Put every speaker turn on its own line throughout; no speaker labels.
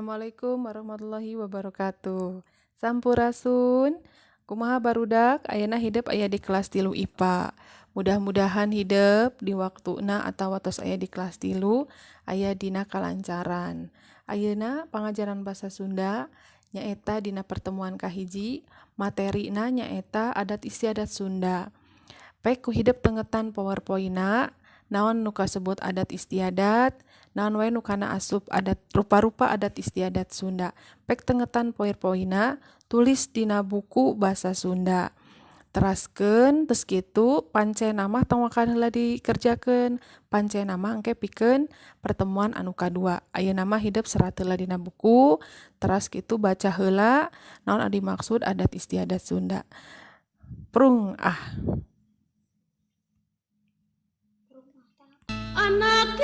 Assalamualaikum warahmatullahi wabarakatuh. Sampurasun. Kumaha barudak, ayeuna hidep aya di kelas 3 IPA. Mudah-mudahan hidep di waktuna atawa tos aya di kelas 3 aya dina kalancaran. Ayeuna pangajaran basa Sunda nyaeta dina pertemuan kahiji, materina nyaeta adat istiadat Sunda. Pek ku hidep tengetan PowerPoint-na, naon nu kasebut adat istiadat, naon wae nu kana asup adat, rupa-rupa adat istiadat Sunda. Pek tengetan PowerPoint-na, tulis dina buku basa Sunda. Teraskeun tos kitu, pancena mah tong waka heula dikerjakeun, pancena mah engke pikeun pertemuan anu kadua. Ayeuna mah hidep serat heula dina buku, teras kitu baca heula naon anu dimaksud adat istiadat Sunda. Prung ah.
Anak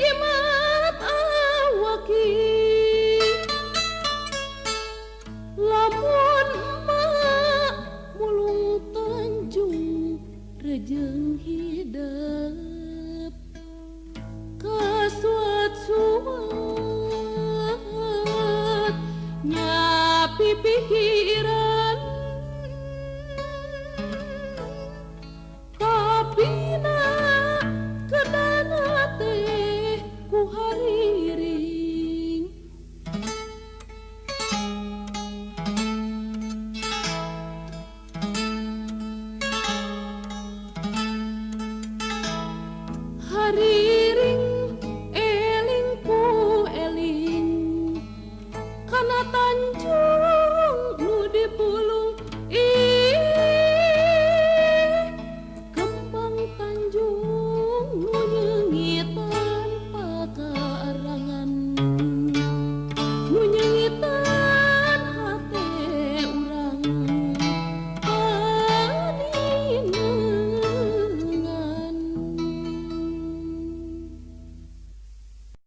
jimat awaki lamun emak mulung Tanjung rejeng hidep kasuat-suat nyapi.